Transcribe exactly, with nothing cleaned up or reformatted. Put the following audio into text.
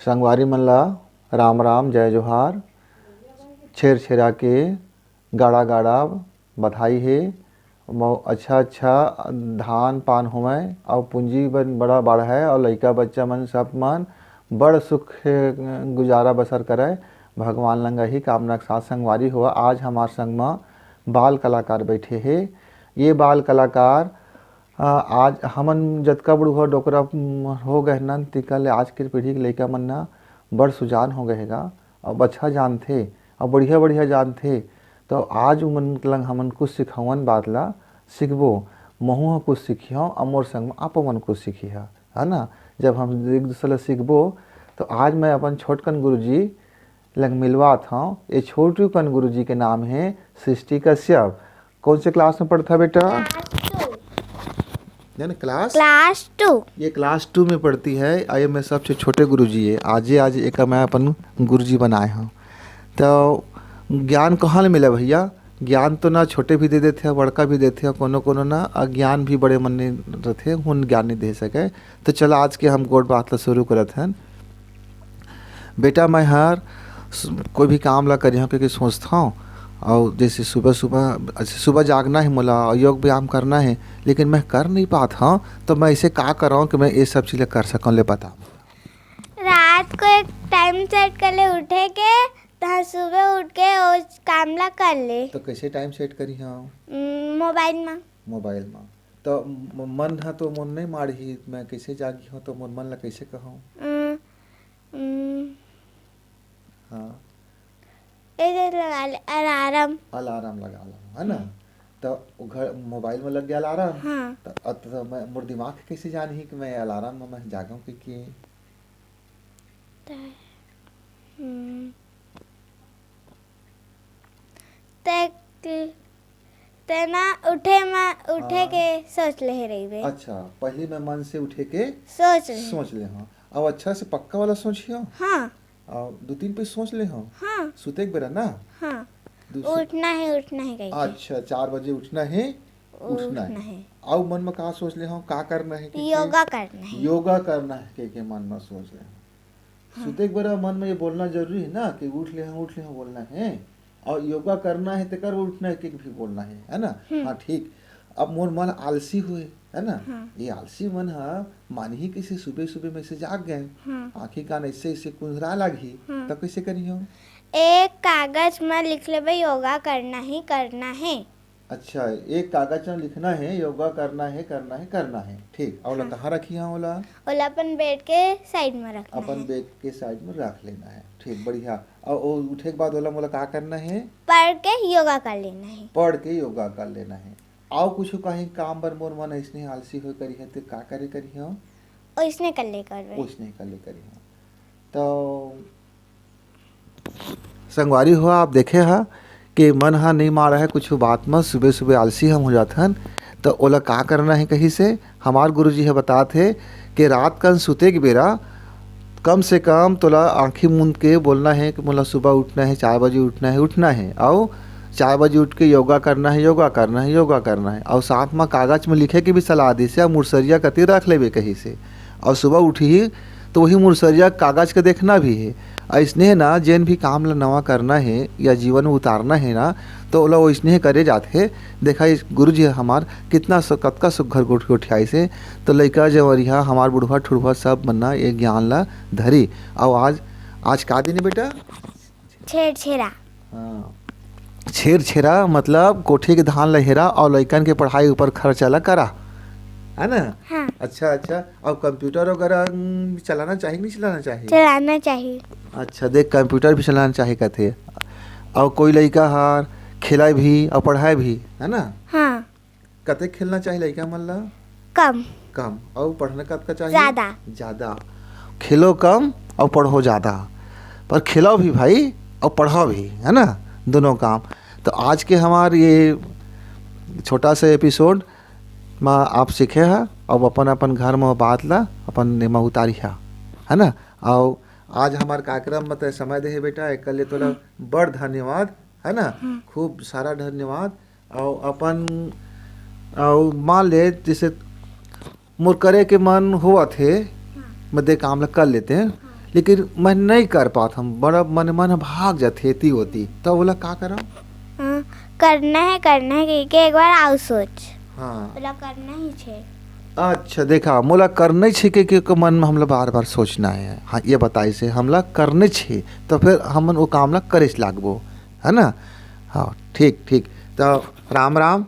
संगवारी मन ला राम राम, जय जोहार। छेरछेरा के गाड़ा गाड़ा बधाई हे। मौ-, अच्छा अच्छा धान पान होवय अउ पूंजी बन बड़ा बाढ़य अउ लइका बच्चा मन सब मन बड़ सुख गुजारा बसर करय। भगवान लंग ही कामना के साथ संगवारी हो, आज हमार संग म बाल कलाकार बैठे हे। ये बाल कलाकार अ, आज हमन जतका बड़ुहा डोकरा, उम, हो गए हन, तिका ले आज के पीढ़ी के लइका मन ना बड़ सुजान हो गए हे गा, अब अच्छा जानथे, अब बढ़िया-बढ़िया जानथे। तो आज उमन लंग हमन कुछ सिखावन बात ला सीखबो। महू ह कुछ सीखिहौं, अउ मोर संग म आप मन कुछ सीखिहा, है ना? जब हम एक दूसरे ला सीखबो, तो आज मैं अपन छोटकन गुरुजी लंग मिलवात हौं। ये छोटू कन गुरुजी के नाम हे सृष्टि कश्यप। कौन से क्लास में पढ़ता बेटा? Class two। यानी क्लास? Class two। ये क्लास टू में पढ़ती है। और ये मैं सबसे छोटे गुरुजी है। आजे आज एक मैं अपन गुरुजी बनाए हौं। तो ज्ञान कहाँ ले मिला भैया? ज्ञान तो ना छोटे भी दे देथे, बड़का भी देथे, कोनो कोनो ना, और ज्ञान भी बड़े मन नहीं रथे, हुन ज्ञान नहीं दे सके। तो चला आज के हम गोठ बात ला शुरू करत हन। बेटा, मैं हर स-, कोई भी काम ला करिहौं, क्योंकि सोचथौं, और जैसे सुबह सुबह, अच्छा, सुबह जागना है मोला और योग व्यायाम करना है, लेकिन मैं कर नहीं पात हौं, तो मैं इसे का करौं कि मैं ये सब चीज़ ला कर सकौं, ले बता। रात को एक टाइम सेट कर ले उठे के, तहाँ सुबह उठ के वो काम ला कर ले। तो कैसे टाइम सेट करिहौं? हम्म, मोबाइल में। मोबाइल में। तो म-, मन ह तो मोर नहीं माड़ही, मैं कैसे जागी हूँ, तो मोर मन ला कैसे कहूँ? हम्म, हम्म। हाँ। ए जे लगा ले, अलार्म। अलार्म लगा लो, है ना? हम्म। तो वो घर, मोबाइल में लग गया अलार्म। हाँ। तो, अब तो मैं, मोर दिमाग कैसे जानही कि मैं अलार्म में मैं जागूं कि, कि त-, हम्म। ते, ते ना उठे मा, उठे हाँ। के सोच ले रहिबे। अच्छा, पहली मैं मन से उठे के सोच ले। सोच ले, हाँ। अब अच्छा से पक्का वाला सोचियो। हाँ। और दो तीन पे सोच ले, हाँ। हाँ। सुते के बेरा ना? हाँ। दूसरे उठना है, उठना है कह के। अच्छा, चार बजे उठना है, उठना है। उठना है। अउ मन में का सोच ले हौं, का करना है, के, के? योगा करना है। योगा करना है, के, के मन में सोच ले हौं। हाँ। सुते के बेरा मन में ये बोलना जरूरी है ना कि उठ ले हौं, उठ ले हौं बोलना है, और योगा करना है, तेकर उठना है, के, के भी बोलना है, है ना? हम्म। हाँ, ठीक। अब मोर मन आलसी हुए, है ना? हाँ। ये आलसी मन हा मानही किसे सुबह सुबह में से जाग गए, हाँ। आँखी कान ऐसे ऐसे कुंझरा लागही, हाँ। तब कैसे करियो? एक कागज में लिख लेबे, योगा करना ही करना है। अच्छा, एक कागज में लिखना है, योगा करना है, करना है, करना है। ठीक, अउ ओला हाँ। कहाँ रखिहा ओला? ओला अपन बेड के साइड में रखना अपन है। बेड के साइड में रख लेना है। ठीक, बढ़िया। अउ, अउ उठे के बाद ओला मोला का करना है? पढ़ के योगा कर लेना है। पढ़ के योगा कर लेना है। अउ कुछ कहीं काम बर मोर मन अइसने आलसी होए करिहे, ते का करे करिहौं? ओइसने कर ले करबे। ओइसने कर ले करिहौं। तो संगवारी हो, आप देखे हा कि मन हा नहीं माड़ा है कुछ बात में, सुबह सुबह आलसी हम हो जात हन, तो ओला का करना है कही से हमार गुरुजी ह बतात हे कि रात कन सुते के बेरा कम से कम तोला आँखी मूंद के बोलना है कि मोला सुबह उठना है, चार बजे उठना है, उठना है, अउ चार बजे उठ के योगा करना है, योगा करना है, योगा करना है, अउ साथ में कागज में लिखे के भी सलाह दिस हे, अउ मुरसरिया कति रख लेबे कही से। अउ सुबह उठही तो वही मुरसरिया कागज के देखना भी है। अइसने ना, जेन भी काम ला नवा करना है या जीवन में उतारना है ना, तो ओला वइसने करे जात हे। देखा, इस गुरुजी हमार कितना स-, कतका सुघर गोठ-, गोठियाइस हे। तो लइका जवरिहा, हमार बुढ़वा ठुढ़वा सब मन ना ये ज्ञान ला धरी। अउ आज, आज का दिन है बेटा? छेरछेरा। हाँ। छेरछेरा मतलब कोठी के धान ला हेरा अउ लइकन के पढ़ाई ऊपर खर्चा ला करा, है ना? हाँ। अच्छा, अच्छा। अउ कंप्यूटर वगैरह, उम, चलाना चाही कि नहीं चलाना चाही? चलाना चाही। अच्छा, देख, कंप्यूटर भी चलाना चाही कथे। अउ कोई लइका हार खेला भी अउ पढ़ाए भी, है ना? हाँ। कते खेलना चाही लइका मन ला? कम। कम। अउ पढ़ना कतका चाही? ज्यादा। ज्यादा। खेलो कम अउ पढ़ो ज्यादा। पर खेलो भी भाई अउ पढ़ो भी, है ना? दोनों काम। तो आज के हमार ये छोटा सा एपिसोड में आप सीखे हा, अब अपन अपन घर में बात ला अपन एमा उतारी हा, है ना? अउ आज हमार कार्यक्रम में तय समय दे हे बेटा, एकर लिए तोला बड़ धन्यवाद, है ना? हम्म। खूब सारा धन्यवाद। अउ अपन, अउ मान ले, जैसे मोर करे के मन होवत हे, हाँ। मैं दे काम ला कर लेते हैं, हाँ। लेकिन मैं नहीं कर पात हूँ, बड़ा मन मन भाग जाथे एती ओती, त ओला का करव? हाँ, करना है, करना है कहिके एक बार आउ सोच। हाँ। ओला करना ही छे। अच्छा, देखा, मोला करने छे के, के, के मन में हमला बार बार सोचना है। हाँ, ये बताइस हे हमला करने छे, तो फिर हमन वो काम ला करे लागबो, है ना? हाँ, ठीक ठीक। तो राम राम।